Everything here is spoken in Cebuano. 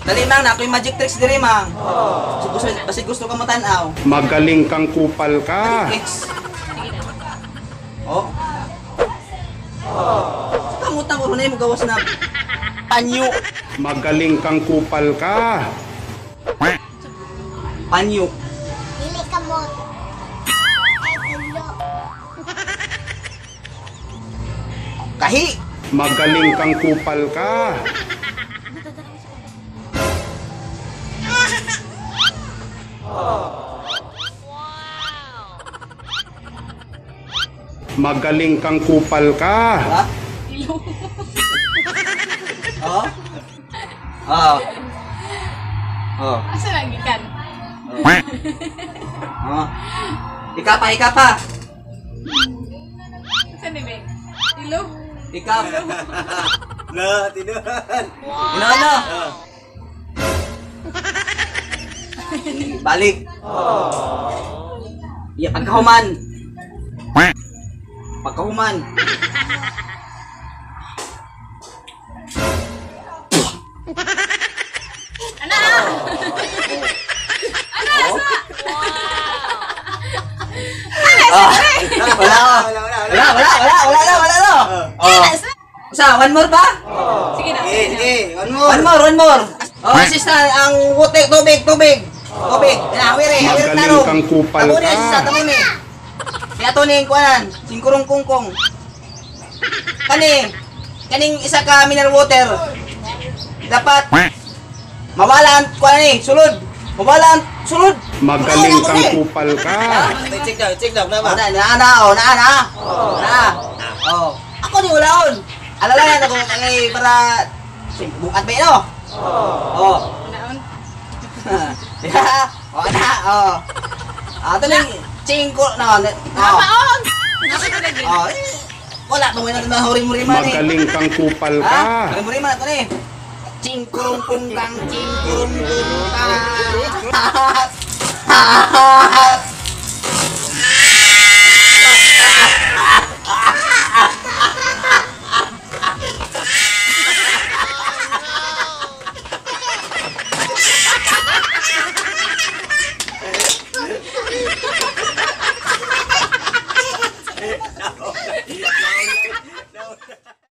Dali mang, na ako'y magic tricks diri mang. Gusto, basig gusto ka mo tan-aw. Magaling kang kupal ka. Magic tricks. Sige na. Oh. Sa kamutang ko na mo gawas na panyo. Magaling kang kupal ka. Panyo. Dili ka mo. Ay, ulo. Kahi. Magaling kang kupal ka. Magaling kang kupal ka. Ha? Ilong. Oh. Oh. Oh. Asa lagi kan? Oh. Ika pa, ika pa. Asa ni be? Ilong. Ika. Na, tinuod. Ino ano? Balik. Iya, pagkahuman. Pagkahuman. Ana! Ana! Asa? Ah, wala. Wala, wala, Wala, wala, wala, wala na, wala na. Oh. Usa, one more pa? Sige na. Sige, sige. One more. One more, one more. Oh, assistant, ang wutik, tubig, tubig. Tubig. Na, hawiri, hawiri Magaling tarong. kang kupal Tabo ni, ka. assistant, tabo ni. Kaya to ni, kuanan, singkurong kungkong. Kani, kaning isa ka mineral water. Dapat, mawala ang, kuanan ni, sulod. Mawala ang sulod. Magaling Mawala ko kang ni. kupal ka. Check daw, check daw. Oh, Nama. na, na, na, oh, na, na. Na. Oh. Ako ni walaon. Alalayan ako kay para bukat ba no? Oh. Naon? Yeah. Oh, na, oh. Ah, tuling chingko no, no. Napaon! Nasa ko lagi. Oh, eh, wala tong ina na hori muri man eh. Magaling kang kupal Ha? ka. Hori muri man to ni. Chingkurong kungkang, chingkurong kungkang.